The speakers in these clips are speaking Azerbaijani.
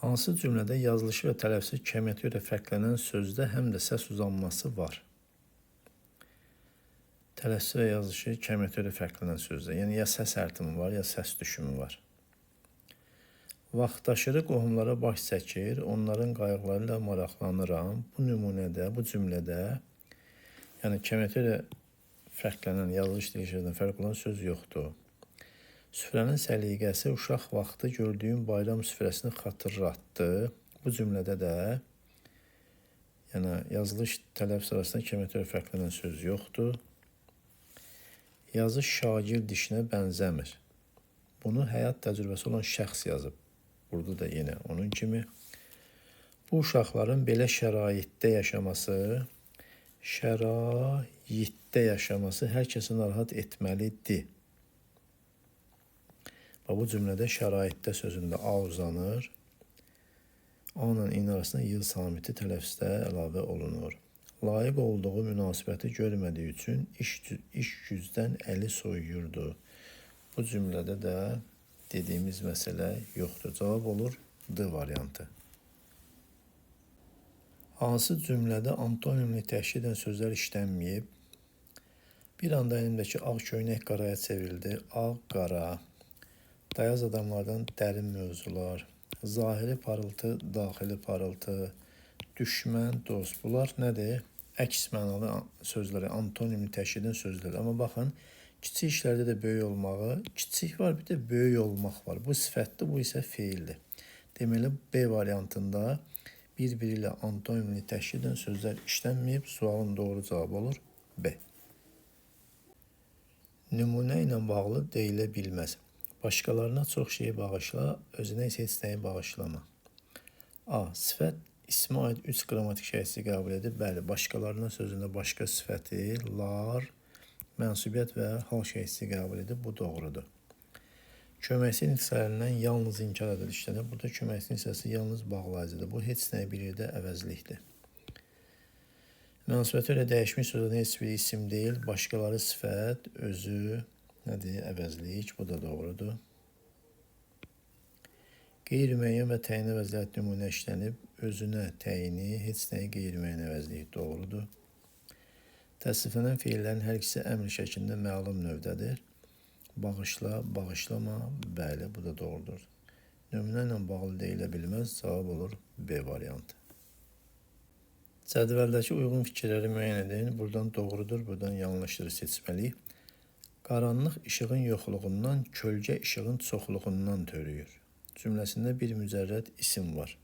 Hansı cümlədə yazılışı və tələffüzü kəmiyyətə görə fərqlənən sözdə həm də səs uzanması var? Tələffüzü və yazılışı kəmiyyətə görə fərqlənən sözdə. Yəni ya səs artımı var, ya səs düşümü var. Vaxtaşırı qohumlara baş çəkir, onların qayğıları ilə maraqlanıram. Bu nümunədə, bu cümlədə, yəni kəmiyyətə görə fərqlənən, yazılış deyişlərdən fərq olan söz yoxdur. Süfrənin səliqəsi uşaq vaxtı gördüyüm bayram süfrəsini xatırlatdı. Bu cümlədə də yəni yazılış tələffüz arasında kəmiyyətə görə fərqlənən söz yoxdur. Yazı şagird işinə bənzəmir. Bunu həyat təcrübəsi olan şəxs yazıb. Burada da yenə onun kimi. Bu uşaqların belə şəraitdə yaşaması, hər kəsi narahat etməlidir. Bax, bu cümlədə şəraitdə sözündə A uzanır. A ilə İ arasında Y samiti tələffüzdə əlavə olunur. Layiq olduğu münasibəti görmədiyi üçün iş gücdən əli soyuyurdu. Bu cümlədə də dediyimiz məsələ yoxdur. Cavab olur D variantı. Hansı cümlədə antonimli təşkil edən sözlər işlənməyib? Bir anda əlimdəki ağ köynək qaraya çevrildi. Ağ, qara. Dayaz adamlardan dərin mövzular. Zahiri parıltı, daxili parıltı. Düşmən, dost. Bunlar nədir? Əks mənalı sözləri, antonimli təşkil edən sözlər. Amma baxın, kiçik işlərdə də böyük olmağı, kiçik var, bir də böyük olmaq var. Bu sifətdir, bu isə feildir. Deməli, B variantında bir-biri ilə antonimli təşkil edən sözlər işlənməyib. Sualın doğru cavabı olur B. Nümunə ilə bağlı deyilə bilməz. Başqalarına çox şeyi bağışla, özünə isə heç nəyi bağışlama. A. Sifət ismə aid 3 qrammatik şəxsi qəbul edib. Bəli, başqalarına sözündə başqa sifəti, lar, mənsubiyyət və hal şəxsi qəbul edib. Bu doğrudur. Köməkçi hissələrindən yalnız inkar ədəd işlənir. Burada köməkçi hissəsi yalnız bağlayıcıdır. Bu heç nəyi bir yerdə əvəzlikdir. Münasibətə görə dəyişmiş sözlərdən heç bir isim deyil. Başqaları sifət, özü nədir? Əvəzlik. Bu da doğrudur. Qeyri-müəyyən və təyin əvəzləri nümunə işlənib. Özünə təyini, heç nəyi qeyri-müəyyən əvəzlik doğrudur. Təsniflənən feillərin hər ikisi əmr şəklində məlum növdədir. Bağışla, bağışlama, bəli, bu da doğrudur. Nümunə ilə bağlı deyilə bilməz, cavab olur B variantı. Cədvəldəki uyğun fikirləri müəyyən edin. Buradan doğrudur, buradan yanlışdır seçməliyik. Qaranlıq işığın yoxluğundan, kölgə işığın çoxluğundan törüyür. Cümləsində bir mücərrəd isim var.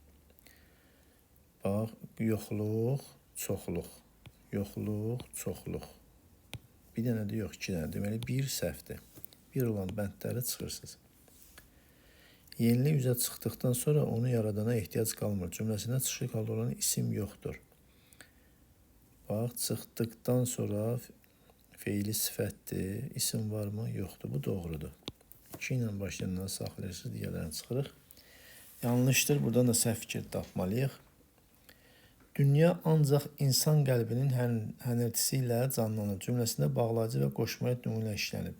Bax, yoxluq, çoxluq. Yoxluq, çoxluq. Bir dənə də yox, iki dənə. Deməli, bir səhvdir. Bir olan bəndləri çıxırsınız. Yenilik üzə çıxdıqdan sonra onu yaradana ehtiyac qalmır. Cümləsində çıxışıq halda olan isim yoxdur. Bax, çıxdıqdan sonra feili sifətdir. İsim varmı? Yoxdur. Bu doğrudur. 2 ilə başlayandan saxlayırsınız, digərlərini çıxırıq. Yanlışdır. Buradan da səhv fikir tapmalıyıq. Dünya ancaq insan qəlbinin hənirtisi ilə canlanır. Cümləsində bağlayıcı və qoşmaya nümunə işlənib.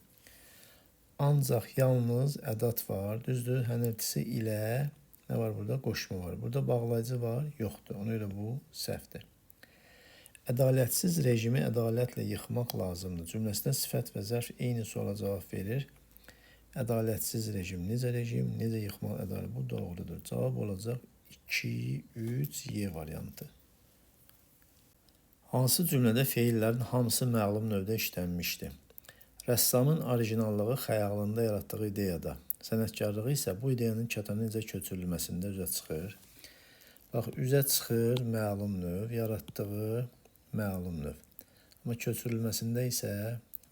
Ancaq yalnız ədat var. Düzdür? Hənirtisi ilə nə var burada? Qoşma var. Burada bağlayıcı var? Yoxdur. Ona görə bu səhvdir. Ədalətsiz rejimi ədalətlə yıxmaq lazımdır. Cümləsində sifət və zərf eyni suala cavab verir. Ədalətsiz rejim. Necə rejim? Necə yıxmaq ədalət? Bu doğrudur. Cavab olacaq 2, 3, Y variantı. Hansı cümlədə feillərin hamısı məlum növdə işlənmişdi? Rəssamın orijinallığı xəyalında yaratdığı ideyada, sənətkarlığı isə bu ideyanın kətana necə köçürülməsində üzə çıxır. Bax, üzə çıxır məlum növ, yaratdığı məlum növ. Amma köçürülməsində isə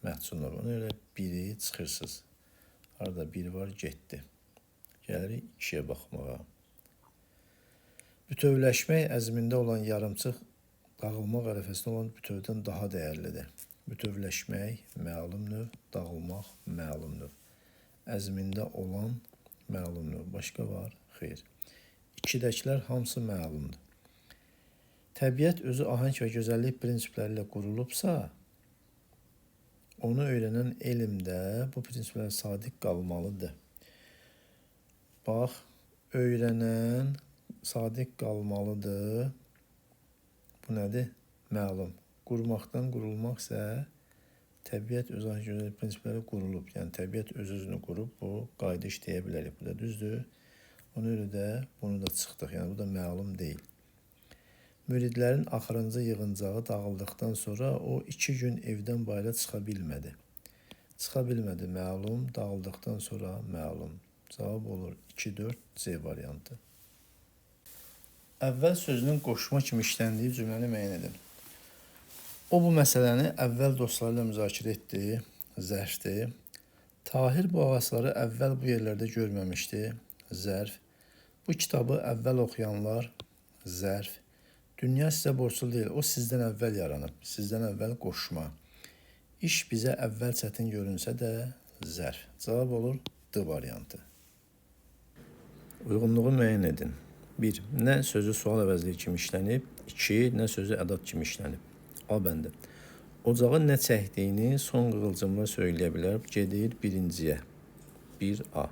məhsul növ. Ona görə biri çıxırsınız. Harada bir var, getdi. Gəlirik 2-yə baxmağa. Bütövləşmək əzmində olan yarımçıq dağılmaq ərəfəsində olan bütövdən daha dəyərlidir. Bütövləşmək məlum növ, dağılmaq məlum növ. Əzmində olan məlum növ. Başqa var? Xeyr. 2-dəkilər hamısı məlumdur. Təbiət özü ahəng və gözəllik prinsipləri ilə qurulubsa, onu öyrənən elm də bu prinsiplərə sadiq qalmalıdır. Bax, öyrənən Sadiq qalmalıdır. Bu nədir? Məlum. Qurmaqdan qurulmaq isə təbiət öz gözəl prinsipləri qurulub. Yəni təbiət öz-özünü qurub, bu qayda işləyə bilərik. Bu da düzdür. Ona görə də bunu da çıxdıq. Yəni bu da məlum deyil. Müridlərin axırıncı yığıncağı dağıldıqdan sonra o 2 gün evdən bayıra çıxa bilmədi. Çıxa bilmədi məlum, dağıldıqdan sonra məlum. Cavab olur 2, 4, C variantı. Əvvəl sözünün qoşma kimi işləndiyi cümləni müəyyən edin. O bu məsələni əvvəl dostları ilə müzakirə etdi, zərfdir. Tahir bu ağacları əvvəl bu yerlərdə görməmişdi, zərf. Bu kitabı əvvəl oxuyanlar, zərf. Dünya sizə borclu deyil, o sizdən əvvəl yaranıb, sizdən əvvəl qoşma. İş bizə əvvəl çətin görünsə də, zərf. Cavab olur D variantı. Uyğunluğu müəyyən edin. 1. Nə sözü sual əvəzliyi kimi işlənib? 2. Nə sözü ədat kimi işlənib? A bəndi. Ocağın nə çəkdiyini son qığılcımla söyləyə bilər. Gedir birinciyə. 1A.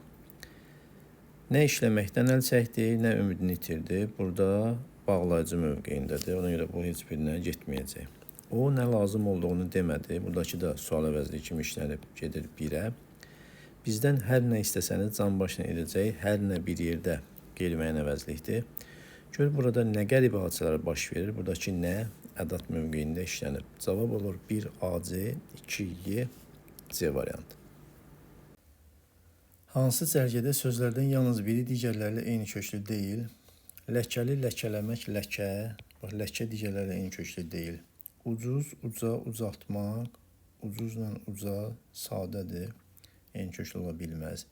Nə işləməkdən əl çəkdi, nə ümidini itirdi. Burada bağlayıcı mövqeyindədir. Ona görə bu heç birinə getməyəcək. O nə lazım olduğunu demədi. Buradakı da sual əvəzliyi kimi işlənib. Gedir 1-ə. Bizdən hər nə istəsəniz can başına edəcək, hər nə bir yerdə qeyri-müəyyən əvəzlikdir. Gör burada nə qəribə hadisələr baş verir. Buradakı nə ədat mövqeyində işlənib. Cavab olur 1AC, 2Y, C variantı. Hansı cərgədə sözlərdən yalnız biri digərləri ilə eyni köklü deyil? Ləkəli, ləkələmək, ləkə. Bax, ləkə digərləri ilə eyni köklü deyil. Ucuz, uca, ucaltmaq. Ucuzla uca sadədir. Eyni köklü ola bilməz.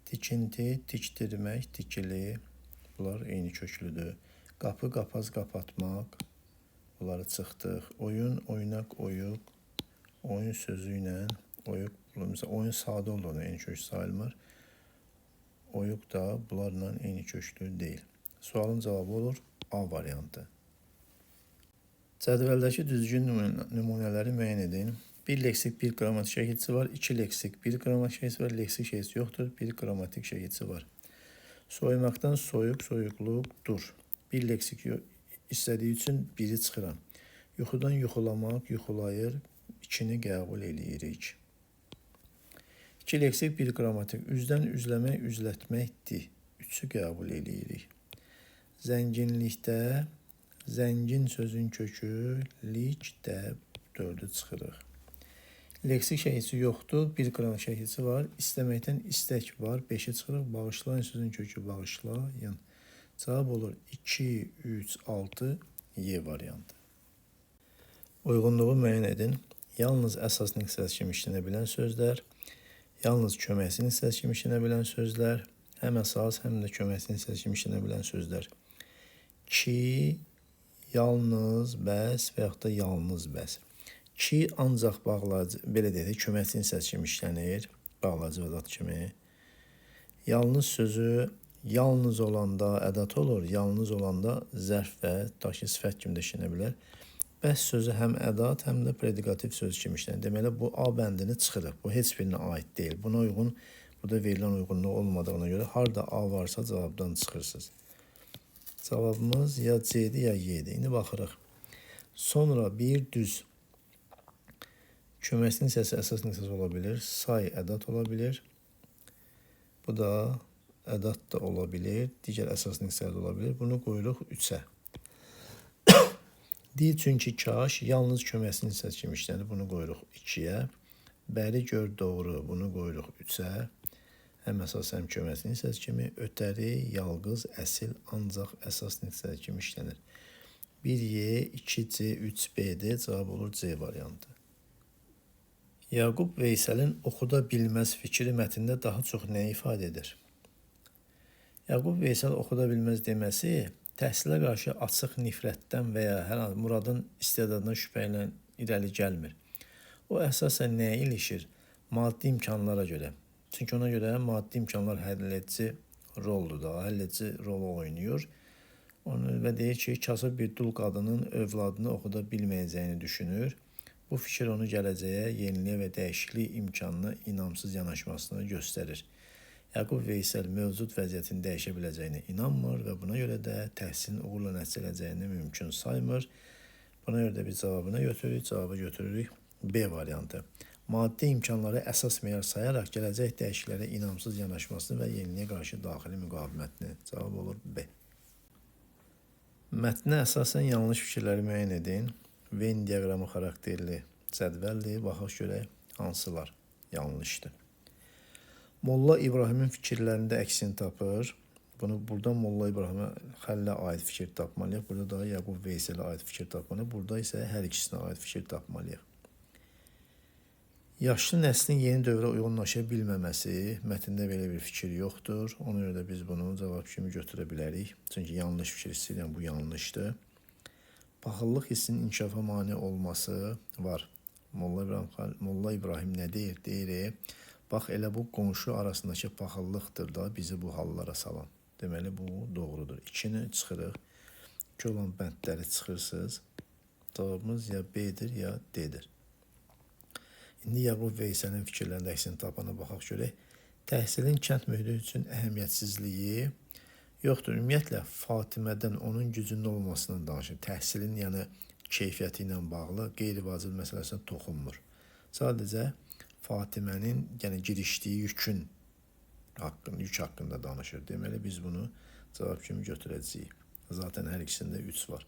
Tikinti, tikdirmək, tikili. Bunlar eyni köklüdür. Qapı, qapaz, qapatmaq. Bunları çıxdıq. Oyun, oynaq, oyuq. Oyun sözü ilə oyuq. Məsələn, oyun sadə olduğunu eyni köklü sayılmır. Oyuq da bunlarla eyni köklü deyil. Sualın cavabı olur A variantı. Cədvəldəki düzgün nümunələri müəyyən edin. Bir leksik, bir qrammatik şəkilçisi var. 2 leksik, bir qrammatik şəkilçisi var. Leksik şəkilçisi yoxdur. Bir qrammatik şəkilçisi var. Soyumaqdan soyuq, soyuqluq, dur. Bir leksik istədiyi üçün biri çıxıram. Yuxudan yuxulamaq, yuxulayır. 2-ni qəbul eləyirik. 2 leksik, bir qrammatik. Üzdən üzləmək, üzlətməkdir. 3-ü qəbul eləyirik. Zənginlikdə, zəngin sözün kökü, likdə 4-ü çıxırıq. Leksik şəkilçisi yoxdur, bir qrammatik şəkilçisi var. İstəməkdən istək var, 5-i çıxırıq. Bağışlayın sözün kökü bağışlayın. Cavab olur 2, 3, 6, Y variantı. Uyğunluğu müəyyən edin. Yalnız əsas hissəsi kimi işlənə bilən sözlər, yalnız köməkçi hissəsi kimi işlənə bilən sözlər, həm əsas, həm də köməkçi hissəsi kimi işlənə bilən sözlər. Ki, yalnız, bəs və yaxud da yalnız, bəs. Ki, ancaq bağlayıcı, belə deyək, köməkçi hissəsi kimi işlənir, bağlayıcı ədat kimi. Yalnız sözü yalnız olanda ədat olur, yalnız olanda zərf və daşı sifət kimi də işlənə bilər. Bəs sözü həm ədat, həm də predikativ söz kimi işlənir. Deməli, bu A bəndini çıxırıq. Bu, heç birinə aid deyil. Buna uyğun, burada verilən uyğunluq olmadığına görə harda A varsa cavabdan çıxırsınız. Cavabımız ya C-dir, ya Y-dir. İndi baxırıq. Sonra bir düz. Köməkçinin hissəsi əsas hissəsi ola bilir. Say ədat ola bilir. Bu da ədat da ola bilir. Digər əsas hissələr də ola bilir. Bunu qoyuruq 3-ə. Deyil çünki kaş yalnız köməkçinin hissəsi kimi işlənir. Bunu qoyuruq 2-yə. Bəri gör doğru. Bunu qoyuruq 3-ə. Həm əsas, həm köməkçinin hissəsi kimi. Ötəri, yalqız, əsil ancaq əsas hissəsi kimi işlənir. 1Y, 2C, 3B-dir. Cavab olur C variantı. Yaqub Veysəlin oxuda bilməz fikri mətndə daha çox nəyi ifadə edir? Yaqub Veysəl oxuda bilməz deməsi təhsilə qarşı açıq nifrətdən və ya hər hansı Muradın istedadına şübhə ilə irəli gəlmir. O əsasən nəyə ilişir? Maddi imkanlara görə. Çünki ona görə maddi imkanlar həll edici roldur da, həll edici rolu oynayır. Onu və deyir ki, kasıb bir dul qadının övladını oxuda bilməyəcəyini düşünür. Bu fikir onu gələcəyə, yeniliyə və dəyişiklik imkanına inamsız yanaşmasını göstərir. Yaqub Veysel mövcud vəziyyətin dəyişə biləcəyinə inanmır və buna görə də təhsilin uğurla nəticələnəcəyini mümkün saymır. Buna görə də biz cavabına götürürük. Cavabı götürürük B variantı. Maddi imkanları əsas meyar sayaraq gələcək dəyişikliklərə inamsız yanaşmasını və yeniliyə qarşı daxili müqavimətini. Cavab olur B. Mətnə əsasən yanlış fikirləri müəyyən edin. Venn diaqramı xarakterli cədvəldir. Baxaq görək hansılar yanlışdır. Molla İbrahimin fikirlərində əksini tapır. Bunu burada Molla İbrahimə Xəllə aid fikir tapmalıyıq. Burada da Yaqub Veyselə aid fikir tapmalıyıq. Burada isə hər ikisinə aid fikir tapmalıyıq. Yaşlı nəslin yeni dövrə uyğunlaşa bilməməsi, mətndə belə bir fikir yoxdur. Ona görə də biz bunu cavab kimi götürə bilərik. Çünki yanlış fikir istəyirəm, bu yanlışdır. Paxıllıq hissinin inkişafa mane olması var. Molla İbrahim nə deyir? Deyir, bax elə bu qonşu arasındakı paxıllıqdır da bizi bu hallara salan. Deməli, bu doğrudur. 2-ni çıxırıq. 2 olan bəndləri çıxırsınız. Cavabımız ya B-dir, ya D-dir. İndi Yaqub Veysəlin fikirlərində əksini tapana baxaq görək. Təhsilin kənd mühiti üçün əhəmiyyətsizliyi yoxdur. Ümumiyyətlə, Fatimədən onun gücünün olmasından danışır. Təhsilin, yəni keyfiyyəti ilə bağlı qeyri-vacib məsələsinə toxunmur. Sadəcə Fatimənin, yəni girişdiyi yükün haqqında, yük haqqında danışır. Deməli, biz bunu cavab kimi götürəcəyik. Zaten hər ikisində 3 var.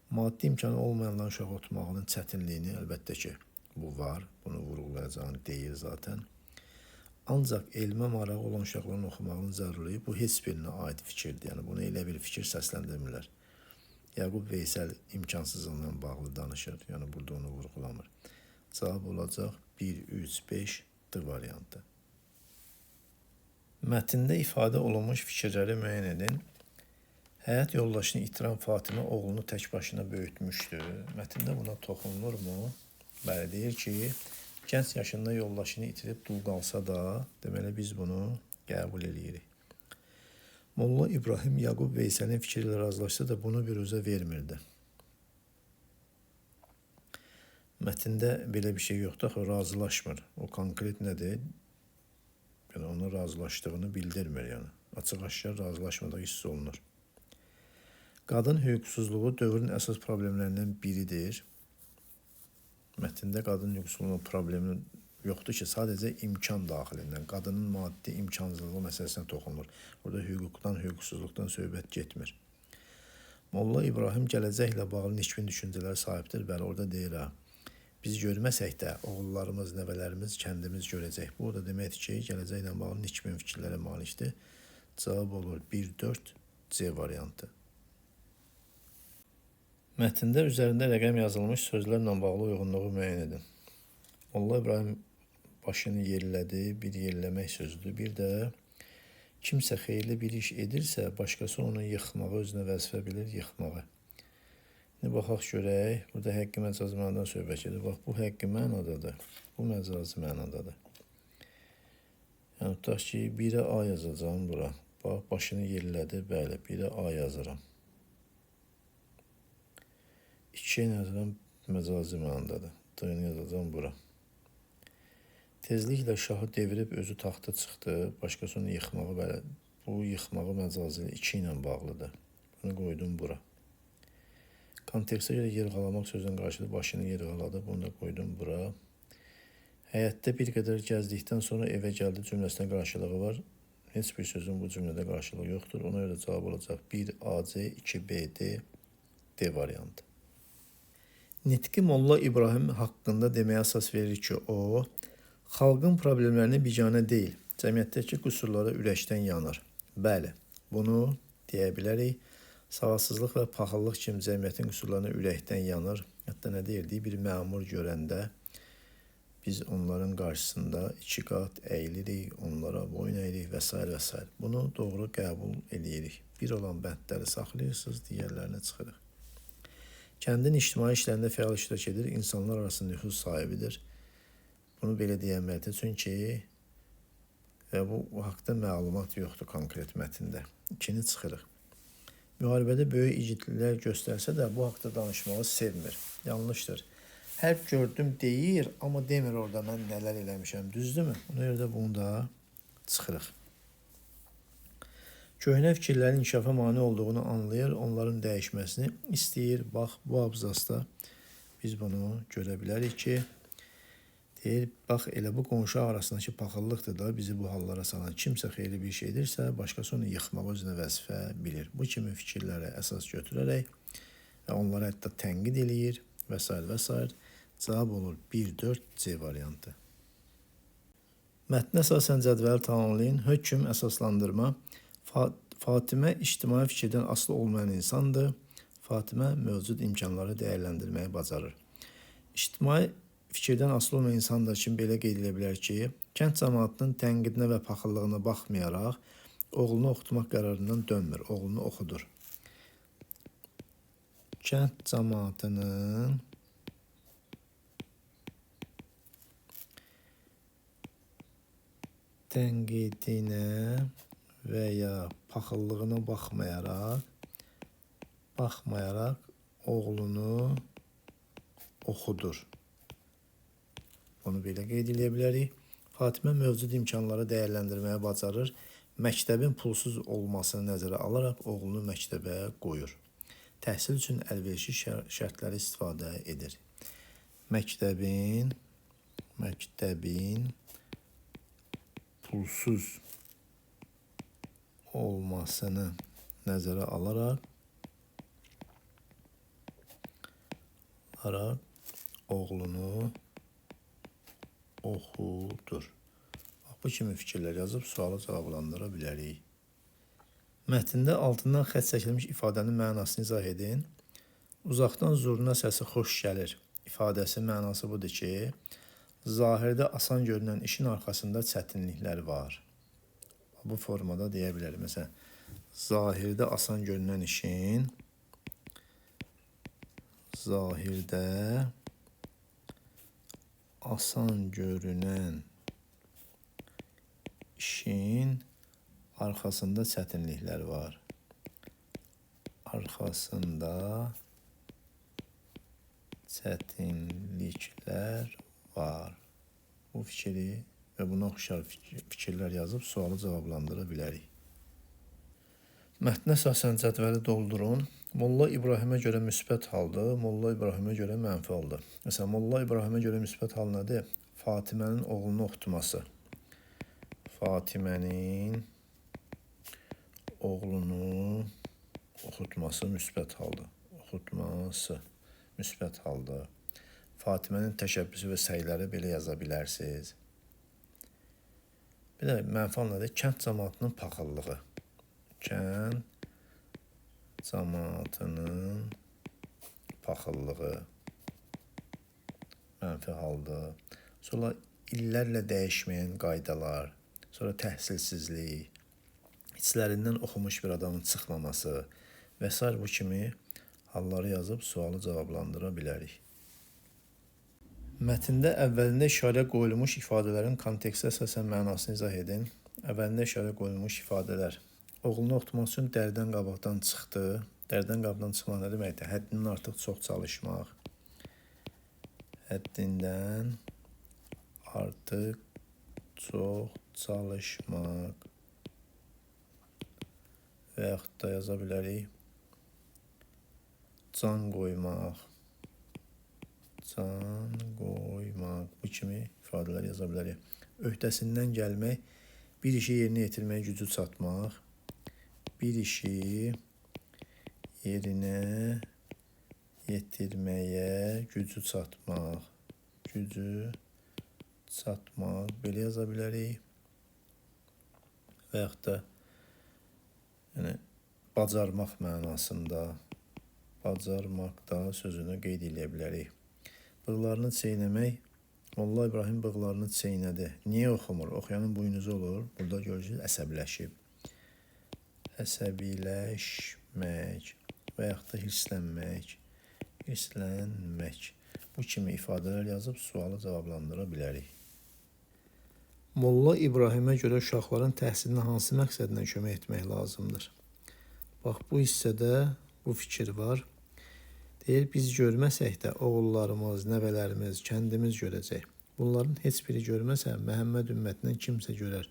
Maddi imkanı olmayanların uşaq oxutmağının çətinliyini əlbəttə ki, bu var. Bunu vurğulayacağını deyir zaten. Ancaq elmə marağı olan uşaqların oxumağının zəruriliyi bu heç birinə aid fikirdir. Yəni bunu elə bir fikir səsləndirmirlər. Yaqub Veysəl imkansızlığına bağlı danışır. Yəni burada onu vurğulamır. Cavab olacaq 1, 3, 5 D variantı. Mətndə ifadə olunmuş fikirləri müəyyən edin. Həyat yoldaşını itirən Fatimə oğlunu tək başına böyütmüşdü. Mətndə buna toxunulurmu? Bəli, deyir ki, gənc yaşında yoldaşını itirib dul qalsa da, deməli biz bunu qəbul eləyirik. Molla İbrahim Yaqub Veysəlin fikri ilə razılaşsa da bunu büruzə vermirdi. Mətndə belə bir şey yoxdur, axı razılaşmır. O konkret nədir? Yəni ona razılaşdığını bildirmir, yəni. Açıq-aşkar razılaşmadığı hiss olunur. Qadın hüquqsuzluğu dövrün əsas problemlərindən biridir. Mətndə qadın hüquqsuzluğunun problemi yoxdur ki, sadəcə imkan daxilindən, qadının maddi imkansızlığı məsələsinə toxunulur. Burada hüquqdan, hüquqsuzluqdan söhbət getmir. Molla İbrahim gələcəklə bağlı nikbin düşüncələrə sahibdir. Bəli, orada deyir ha, biz görməsək də oğullarımız, nəvələrimiz, kəndimiz görəcək. Bu da deməkdir ki, gələcəklə bağlı nikbin fikirlərə malikdir. Cavab olur 1, 4, C variantı. Mətndə üzərində rəqəm yazılmış sözlərlə bağlı uyğunluğu müəyyən edin. Molla İbrahim başını yerlədi, bir yerləmək sözüdür. Bir də kimsə xeyirli bir iş edirsə, başqası onu yıxmağı özünə vəzifə bilir, yıxmağı. İndi baxaq görək, burada həqiqi məcazi mənadan söhbət gedir. Bax, bu həqiqi mənadadır, bu məcazi mənadadır. Yəni, tutaq ki, 1-ə A yazacağam bura. Bax, başını yerlədi, bəli, 1-ə A yazıram. 2-yə yazıram, məcazi mənadadır. D-ni yazacağam bura. Tezliklə şahı devirib özü taxta çıxdı, başqası onu yıxmağı, bəli, bu yıxmağı məcazi 2 ilə bağlıdır. Bunu qoydum bura. Kontekstə görə yırğalamaq sözünün qarşılığı başını yırğaladı, bunu da qoydum bura. Həyətdə bir qədər gəzdikdən sonra evə gəldi cümləsinə qarşılığı var. Heç bir sözün bu cümlədə qarşılığı yoxdur. Ona görə cavab olacaq 1 AC, 2 BD, D variantı. Nitqi Molla İbrahim haqqında deməyə əsas verir ki, o, xalqın problemlərinə biganə deyil, cəmiyyətdəki qüsurlara ürəkdən yanır. Bəli, bunu deyə bilərik. Savadsızlıq və paxıllıq kimi cəmiyyətin qüsurlarına ürəkdən yanır. Hətta nə deyirdi? Bir məmur görəndə biz onların qarşısında iki qat əyilirik, onlara boyun əyirik və s. və s. Bunu doğru qəbul eləyirik. Bir olan bəndləri saxlayırsınız, digərlərinə çıxırıq. Kəndin ictimai işlərində fəal iştirak edir, insanlar arasında nüfuz sahibidir. Bunu belə deyənməlidir, çünki bu haqda məlumat yoxdur konkret mətndə. 2-ni çıxırıq. Müharibədə böyük igidliklər göstərsə də bu haqda danışmağı sevmir. Yanlışdır. Hərb gördüm deyir, amma demir orada mən nələr eləmişəm, düzdürmü? Ona görə də bunu da çıxırıq. Köhnə fikirlərin inkişafa mane olduğunu anlayır, onların dəyişməsini istəyir. Bax, bu abzasda biz bunu görə bilərik ki, deyir, bax, elə bu qonşu arasındakı paxıllıqdır da bizi bu hallara salan. Kimsə xeyirli bir şey edirsə, başqası onu yıxmağı özünə vəzifə bilir. Bu kimi fikirlərə əsas götürərək və onları hətta tənqid eləyir və s. və s. Cavab olur 1-4 C variantı. Mətnə əsasən cədvəli tamamlayın. Hökm, əsaslandırma. Fatimə ictimai fikirdən asılı olmayan insandır. Fatimə mövcud imkanları dəyərləndirməyi bacarır. İctimai fikirdən asılı olmayan insanlar üçün belə qeyd edə bilər ki, kənd cəmaatının tənqidinə və paxıllığına baxmayaraq, oğlunu oxutmaq qərarından dönmür, oğlunu oxudur. Kənd cəmaatının tənqidinə və ya paxıllığına baxmayaraq oğlunu oxudur. Bunu belə qeyd edə bilərik. Fatimə mövcud imkanları dəyərləndirməyə bacarır. Məktəbin pulsuz olmasını nəzərə alaraq oğlunu məktəbə qoyur. Təhsil üçün əlverişli şərtləri istifadə edir. Məktəbin pulsuz olmasını nəzərə alaraq oğlunu oxudur. Bax, bu kimi fikirlər yazıb sualı cavablandıra bilərik. Mətndə altından xətt çəkilmiş ifadənin mənasını izah edin. Uzaqdan zurna səsi xoş gəlir ifadəsi mənası budur ki, zahirdə asan görünən işin arxasında çətinliklər var. Bu formada deyə bilərik. Məsələn, zahirdə asan görünən işin arxasında çətinliklər var. Arxasında çətinliklər var. Bu fikri və buna oxşar fikirlər yazıb sualı cavablandıra bilərik. Mətnə əsasən cədvəli doldurun. Molla İbrahimə görə müsbət haldır, Molla İbrahimə görə mənfi haldır. Məsələn, Molla İbrahimə görə müsbət hal nədir? Fatimənin oğlunu oxutması. Fatimənin oğlunu oxutması müsbət haldır. Oxutması müsbət haldır. Fatimənin təşəbbüsü və səyləri belə yaza bilərsiniz. Bir də mənfi hal nədir? Kənd camaatının paxıllığı. Kənd camaatının paxıllığı mənfi haldır. Sonra illərlə dəyişməyən qaydalar, sonra təhsilsizlik, içlərindən oxumuş bir adamın çıxmaması və s. bu kimi halları yazıb sualı cavablandıra bilərik. Mətndə əvvəlində işarə qoyulmuş ifadələrin kontekstə əsasən mənasını izah edin. Əvvəlində işarə qoyulmuş ifadələr. Oğlunu oxutmaq üçün dərdən qabaqdan çıxdı. Dərdən qabaqdan çıxmaq nə deməkdir? Həddindən artıq çox çalışmaq. Həddindən artıq çox çalışmaq. Və yaxud da yaza bilərik. Can qoymaq. Can qoymaq. Bu kimi ifadələr yaza bilərik. Öhdəsindən gəlmək, bir işi yerinə yetirməyə gücü çatmaq. Bir işi yerinə yetirməyə gücü çatmaq. Gücü çatmaq. Belə yaza bilərik. Və yaxud da yəni, bacarmaq mənasında bacarmaq da sözünü qeyd eləyə bilərik. Bığlarını çeynəmək. Molla İbrahim bığlarını çeynədi. Niyə oxumur? Oxuyanın buynuzu olur. Burada görürsünüz, əsəbləşib. Əsəbiləşmək və yaxud da hirslənmək. Hirslənmək. Bu kimi ifadələr yazıb sualı cavablandıra bilərik. Molla İbrahimə görə uşaqların təhsilinə hansı məqsədlə kömək etmək lazımdır? Bax, bu hissədə bu fikir var. Deyir, biz görməsək də oğullarımız, nəvələrimiz, kəndimiz görəcək. Bunların heç biri görməsə, Məhəmməd ümmətindən kimsə görər.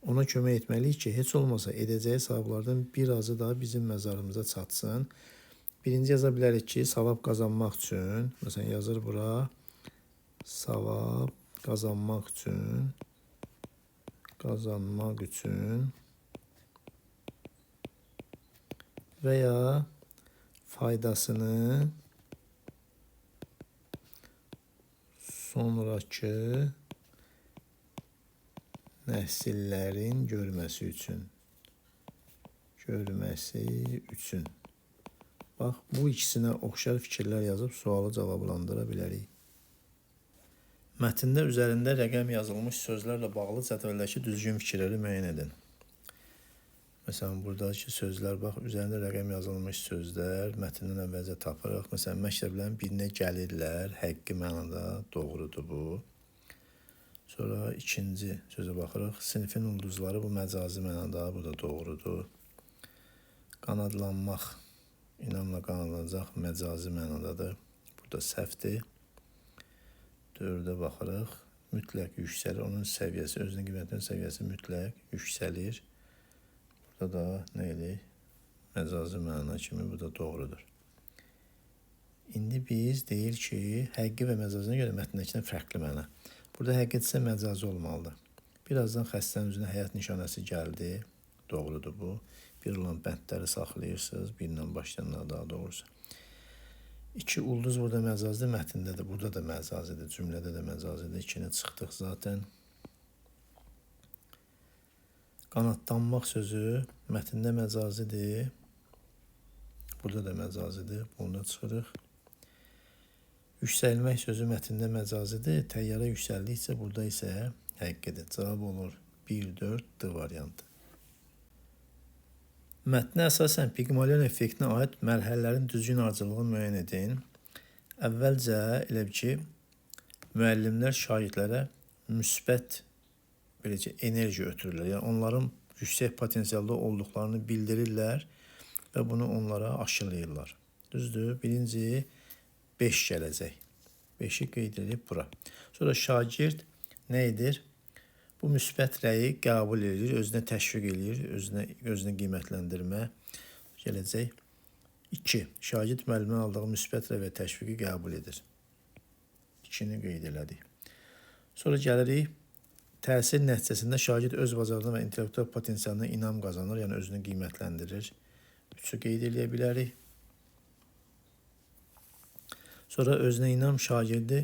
Ona kömək etməliyik ki, heç olmasa edəcəyi savablardan bir azı da bizim məzarımıza çatsın. Birinci yaza bilərik ki, savab qazanmaq üçün, məsələn, yazır bura, savab qazanmaq üçün, və ya faydasını sonrakı nəsillərin görməsi üçün. Bax, bu ikisinə oxşar fikirlər yazıb sualı cavablandıra bilərik. Mətndə üzərində rəqəm yazılmış sözlərlə bağlı cədvəldəki düzgün fikirləri müəyyən edin. Məsələn, buradakı sözlər, bax, üzərində rəqəm yazılmış sözlər mətndən əvvəlcə tapırıq. Məsələn, məktəblərin birinə gəlirlər, həqiqi mənada doğrudur bu. Sonra ikinci sözə baxırıq. Sinifin ulduzları, bu məcazi mənada, bu da doğrudur. Qanadlanmaq, inamla qanadlanacaq, məcazi mənadadır. Burada səhvdir. Dördə baxırıq. Mütləq yüksəlir, onun səviyyəsi, özünün qiymətinin səviyyəsi mütləq yüksəlir. Burada da nə eləyik? Məcazi məna kimi bu da doğrudur. İndi biz deyir ki, həqiqi və məcazinə görə mətndəkindən fərqli məna. Burada həqiqidirsə məcazi olmalıdır. Birazdan xəstənin üzünə həyat nişanəsi gəldi. Doğrudur bu. Bir olan bəndləri saxlayırsınız. Birlə başlayanlar daha doğrusu. İki ulduz burada məcazidir, mətndə də. Burada da məcazidir, cümlədə də məcazidir. İkini çıxdıq zaten. Qanadlanmaq sözü mətndə məcazidir. Burada da məcazidir. Bunu da çıxırıq. Yüksəlmək sözü mətndə məcazidir. Təyyarə yüksəldikcə burada isə həqiqidir. Cavab olur 1, 4, D variantı. Mətnə əsasən Pigmalion effektinə aid mərhələlərin düzgün ardıcıllığını müəyyən edin. Əvvəlcə elə bir ki, müəllimlər şagirdlərə müsbət beləcə enerji ötürürlər. Yəni onların yüksək potensialda olduqlarını bildirirlər və bunu onlara aşılayırlar. Düzdür? Birinci 5 gələcək. 5-i qeyd edib bura. Sonra şagird nə edir? Bu müsbət rəyi qəbul edir, özünə təşviq edir, özünə qiymətləndirmə gələcək. 2. Şagird müəllimin aldığı müsbət rəy və təşviqi qəbul edir. 2-ni qeyd elədik. Sonra gəlirik. Təsir nəticəsində şagird öz bacarığına və intellektual potensialına inam qazanır, yəni özünü qiymətləndirir. 3-ü qeyd eləyə bilərik. Sonra özünə inam şagirdi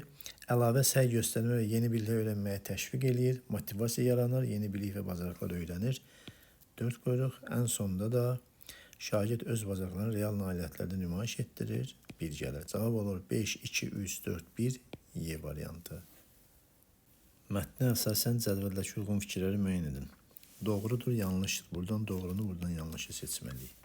əlavə səy göstərmə və yeni biliklər öyrənməyə təşviq eləyir, motivasiya yaranır, yeni bilik və bacarıqlar öyrənir. 4 qoyuruq. Ən sonda da şagird öz bacarıqlarını real nailiyyətlərdə nümayiş etdirir. 1 gəlir. Cavab olur 5, 2, 3, 4, 1, Y variantı. Mətnə əsasən cədvəldəki uyğun fikirləri müəyyən edin. Doğrudur, yanlışdır. Buradan doğrunu, buradan yanlışı seçməliyik.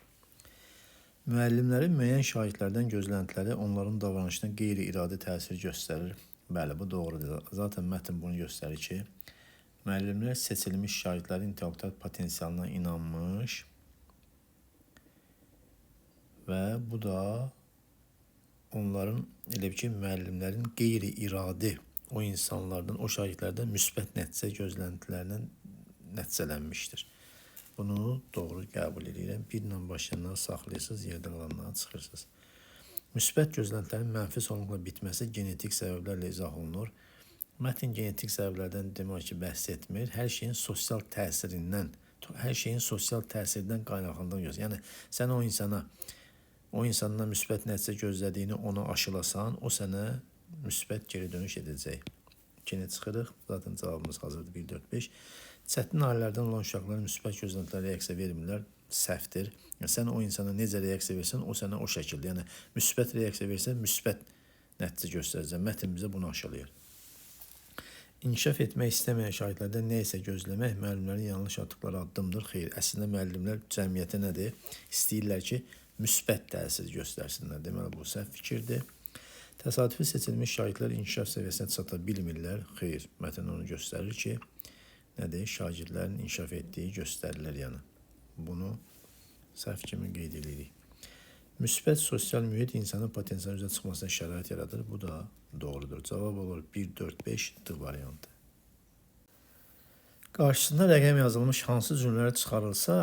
Müəllimlərin müəyyən şagirdlərdən gözləntiləri onların davranışına qeyri-iradi təsir göstərir. Bəli, bu doğrudur. Zaten mətn bunu göstərir ki, müəllimlər seçilmiş şagirdlərin intellektual potensialına inanmış və bu da onların, elə bir ki, müəllimlərin qeyri-iradi o insanlardan, o şagirdlərdən müsbət nəticə gözləntilərindən nəticələnmişdir. Bunu doğru qəbul edirəm. Birlə başlayanları saxlayırsınız, yerdə qalanları çıxırsınız. Müsbət gözləntilərin mənfi sonluqla bitməsi genetik səbəblərlə izah olunur. Mətn genetik səbəblərdən demək ki, bəhs etmir. Hər şeyin sosial təsirindən, hər şeyin sosial təsirdən qaynaqlandığını göstərir. Yəni sən o insana, o insandan müsbət nəticə gözlədiyini ona aşılasan, o sənə müsbət geri dönüş edəcək. 2-ni çıxırıq. Zaten cavabımız hazırdır. 1, 4, 5. Çətin ailələrdən olan uşaqların müsbət gözləntilərə reaksiya vermirlər. Səhvdir. Yəni, sən o insana necə reaksiya versən, o sənə o şəkildə. Yəni, müsbət reaksiya versən, müsbət nəticə göstərəcək. Mətn bizə bunu aşılayır. İnkişaf etmək istəməyən şagirdlərdən nə isə gözləmək müəllimlərin yanlış atdıqları addımdır. Xeyr, əslində müəllimlər cəmiyyətə nədir? İstəyirlər ki, müsbət təsir göstərsinlər. Deməli, bu səhv fikirdir. Təsadüfi seçilmiş şagirdlər inkişaf səviyyəsinə çata bilmirlər. Xeyr, mətn onu göstərir ki, nədir? Şagirdlərin inkişaf etdiyi göstərilir yəni. Bunu səhv kimi qeyd edirik. Müsbət sosial mühit insanın potensialın üzə çıxmasına şərait yaradır. Bu da doğrudur. Cavab olur 1, 4, 5 D variantı. Qarşısında rəqəm yazılmış hansı cümlələr çıxarılsa,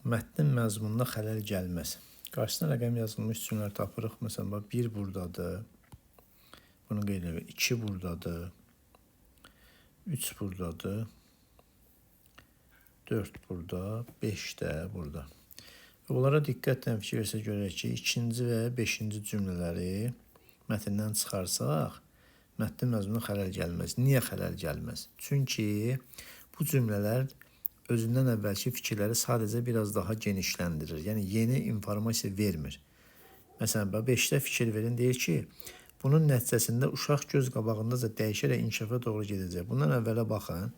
mətnin məzmununa xələl gəlməz. Qarşısına rəqəm yazılmış cümlələr tapırıq. Məsələn, bax, 1 buradadır. Bunu qeyd edirik. 2 buradadır. 3 buradadır. 4 burada, 5 də burada. Və bunlara diqqətlə fikir versək görək ki, 2-ci və 5-ci cümlələri mətndən çıxarsaq, mətnin məzmununa xələl gəlməz. Niyə xələl gəlməz? Çünki bu cümlələr özündən əvvəlki fikirləri sadəcə biraz daha genişləndirir. Yəni, yeni informasiya vermir. Məsələn, 5-də fikir verin, deyir ki, bunun nəticəsində uşaq göz qabağındaca dəyişərək inkişafa doğru gedəcək. Bundan əvvələ baxın.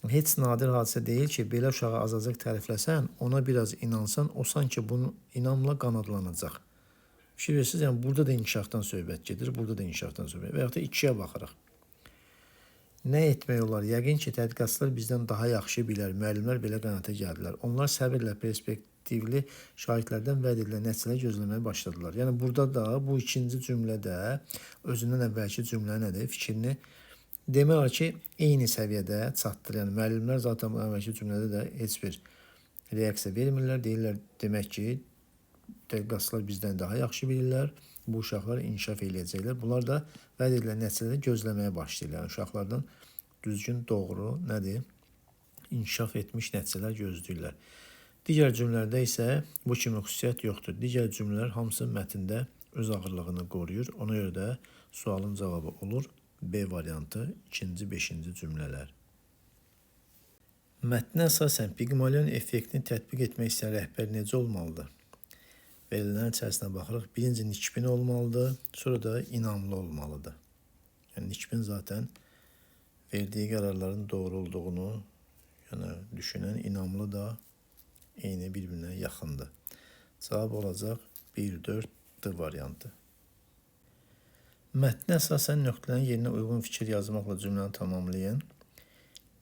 Heç nadir hadisə deyil ki, belə uşağı azacaq tərifləsən, ona biraz inansan, o sanki bunu inamla qanadlanacaq. Fikir verirsiniz, yəni burada da inkişafdan söhbət gedir, burada da inkişafdan söhbət. Və yaxud da 2-yə baxırıq. Nə etmək olar? Yəqin ki, tədqiqatçılar bizdən daha yaxşı bilər. Müəllimlər belə qənaətə gəldilər. Onlar səbirlə perspektivli şahidlərdən vəd edilən nəticələri gözləməyə başladılar. Yəni burada da bu ikinci cümlədə özündən əvvəlki cümlə nədir? Fikrini demək olar ki, eyni səviyyədə çatdırır. Yəni müəllimlər zaten bu əvvəlki cümlədə də heç bir reaksiya vermirlər. Deyirlər, demək ki, tədqiqatçılar bizdən daha yaxşı bilirlər. Bu uşaqlar inkişaf eləyəcəklər. Bunlar da vəd edilən nəticələri gözləməyə başlayırlar. Yəni, uşaqlardan düzgün, doğru, nədir? İnkişaf etmiş nəticələr gözləyirlər. Digər cümlələrdə isə bu kimi xüsusiyyət yoxdur. Digər cümlələr hamısı mətndə öz ağırlığını qoruyur. Ona görə də sualın cavabı olur. B variantı, 2-ci, 5-ci cümlələr. Mətnə əsasən Pigmalion effektini tətbiq etmək istəyən rəhbər necə olmalıdır? Verilənlərin içərisinə baxırıq. Birinci nikbin olmalıdır, sonra da inamlı olmalıdır. Yəni nikbin zaten verdiyi qərarların doğru olduğunu, yəni düşünən inamlı da eyni bir-birinə yaxındır. Cavab olacaq 1, 4, D variantı. Mətnə əsasən nöqtələrin yerinə uyğun fikir yazmaqla cümləni tamamlayın.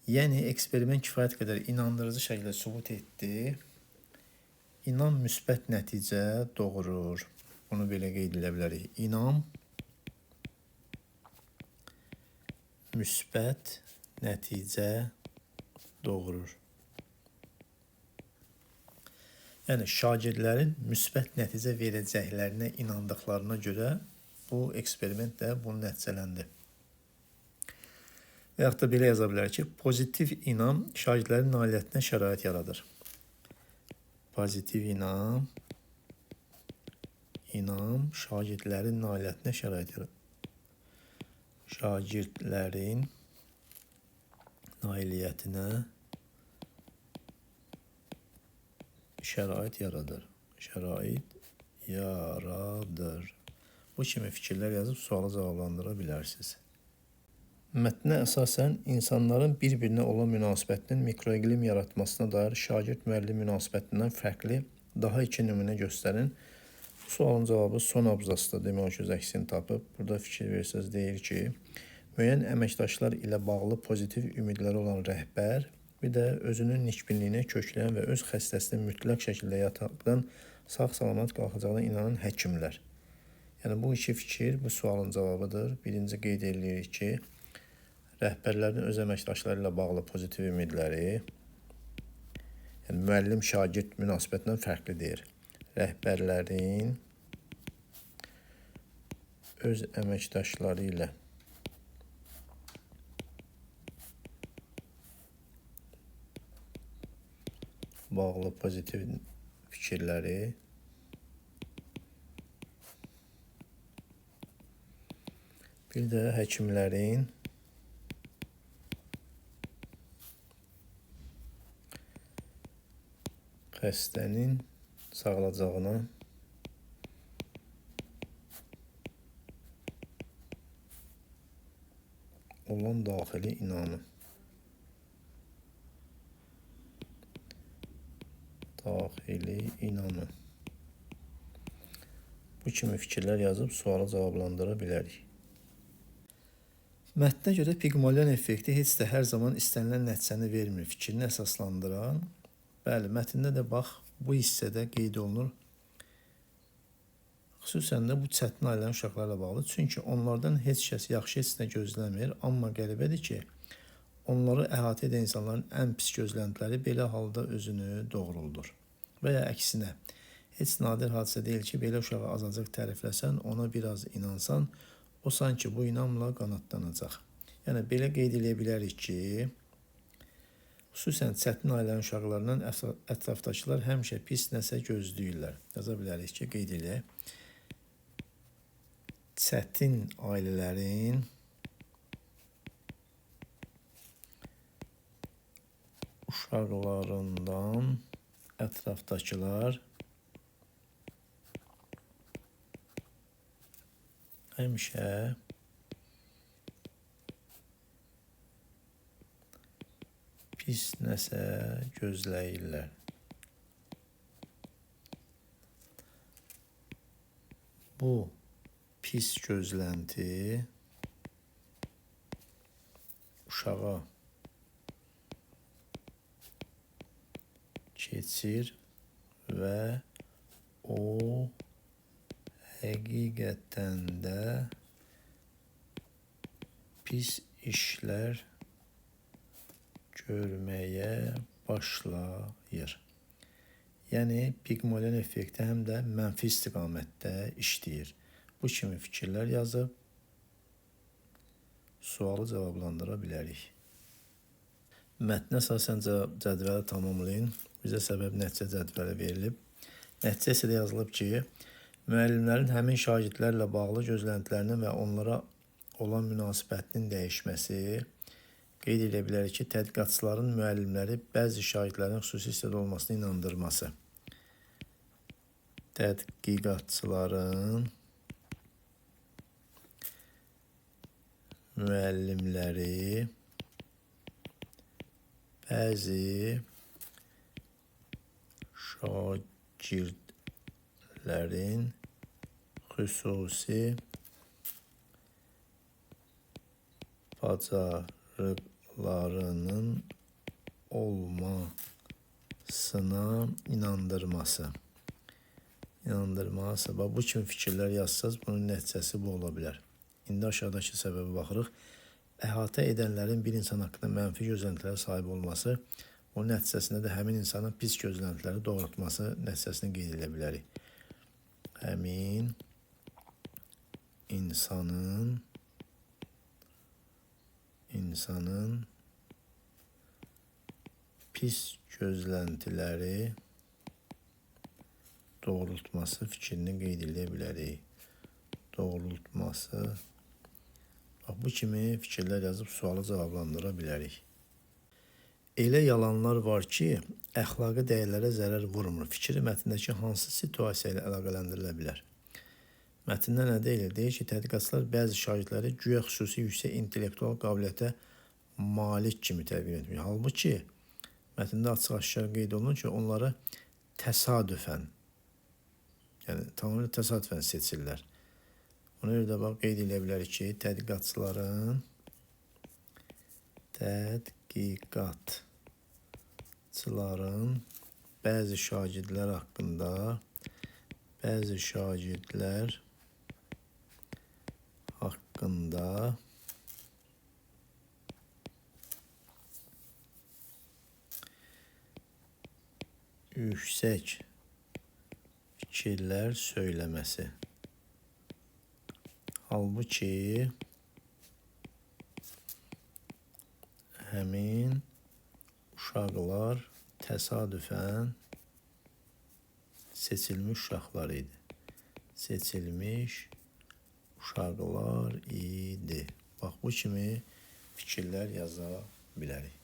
Yəni eksperiment kifayət qədər inandırıcı şəkildə sübut etdi. İnam müsbət nəticə doğurur. Bunu belə qeyd edə bilərik. İnam müsbət nəticə doğurur. Yəni, şagirdlərin müsbət nəticə verəcəklərinə inandıqlarına görə bu eksperiment də bunu nəticələndi. Və yaxud da belə yaza bilərik ki, pozitiv inam şagirdlərin nailiyyətinə şərait yaradır. Pozitiv inam şagirdlərin nailiyyətinə şərait yaradır. Şagirdlərin nailiyyətinə şərait yaradır. Şərait yaradır. Bu kimi fikirlər yazıb sualı cavablandıra bilərsiniz. Mətnə əsasən insanların bir-birinə olan münasibətinin mikroiqlim yaratmasına dair şagird-müəllim münasibətindən fərqli daha iki nümunə göstərin. Bu sualın cavabı son abzasda demək ki, öz əksini tapıb. Burada fikir versəniz deyir ki, müəyyən əməkdaşlar ilə bağlı pozitiv ümidləri olan rəhbər, bir də özünün nikbinliyinə kökləyən və öz xəstəsinin mütləq şəkildə yataqdan sağ-salamat qalxacağına inanan həkimlər. Yəni, bu iki fikir bu sualın cavabıdır. Birinci qeyd edirik ki, rəhbərlərin öz əməkdaşları ilə bağlı pozitiv ümidləri, yəni müəllim-şagird münasibətindən fərqli deyir. Rəhbərlərin öz əməkdaşları ilə bağlı pozitiv fikirləri bir də həkimlərin xəstənin sağalacağına olan daxili inamı. Daxili inamı. Bu kimi fikirlər yazıb sualı cavablandıra bilərik. Mətnə görə Pigmalion effekti heç də hər zaman istənilən nəticəni vermir. Fikrini əsaslandıran. Bəli, mətndə də bax, bu hissədə qeyd olunur. Xüsusən də bu çətin ailənin uşaqlarla bağlı. Çünki onlardan heç kəs yaxşı heç nə gözləmir. Amma qəribədir ki, Onları əhatə edən insanların ən pis gözləntiləri belə halda özünü doğruldur. Və ya əksinə, heç nadir hadisə deyil ki, belə uşağı azacıq tərifləsən, ona biraz inansan, o sanki bu inamla qanadlanacaq. Yəni, belə qeyd eləyə bilərik ki, xüsusən çətin ailələrin uşaqlarından ətrafdakılar həmişə pis nəsə gözləyirlər. Yaza bilərik ki, qeyd eləyək. Çətin ailələrin uşaqlarından ətrafdakılar həmişə pis nəsə gözləyirlər. Bu pis gözlənti uşağa keçir və o həqiqətən də pis işlər görməyə başlayır. Yəni, Pigmalion effekti həm də mənfi istiqamətdə işləyir. Bu kimi fikirlər yazıb sualı cavablandıra bilərik. Mətnə əsasən cədvəli tamamlayın. Bizə səbəb nəticə cədvəli verilib. Nəticə isə də yazılıb ki, müəllimlərin həmin şagirdlərlə bağlı gözləntilərinin və onlara olan münasibətinin dəyişməsi, qeyd edə bilərik ki, tədqiqatçıların müəllimləri bəzi şagirdlərin xüsusi istedad olmasına inandırması. Tədqiqatçıların müəllimləri bəzi şagirdlərin xüsusi bacarıqlarının olmasına inandırması. İnandırması. Bax, bu kimi fikirlər yazsaz, bunun nəticəsi bu ola bilər. İndi aşağıdakı səbəbə baxırıq. Əhatə edənlərin bir insan haqqında mənfi gözləntilərə sahib olması, onun nəticəsində də həmin insanın pis gözləntiləri doğrultması nəticəsini qeyd edə bilərik. Həmin insanın pis gözləntiləri doğrultması fikrini qeyd edə bilərik. Doğrultması. Bax, bu kimi fikirlər yazıb sualı cavablandıra bilərik. Elə yalanlar var ki, əxlaqi dəyərlərə zərər vurmur. Fikri mətndəki hansı situasiya ilə əlaqələndirilə bilər? Mətndə nə deyilir? Deyir ki, tədqiqatçılar bəzi şagirdləri güya xüsusi yüksək intellektual qabiliyyətə malik kimi təqdim etmiş. Halbuki, mətndə açıq-aşkar qeyd olunur ki, onları təsadüfən, yəni tamamilə təsadüfən seçirlər. Ona görə də bax, qeyd edə bilərik ki, tədqiqatçıların bəzi şagirdlər haqqında, bəzi şagirdlər haqqında yüksək fikirlər söyləməsi. Halbuki həmin uşaqlar təsadüfən seçilmiş uşaqlar idi. Seçilmiş uşaqlar idi. Bax, bu kimi fikirlər yaza bilərik.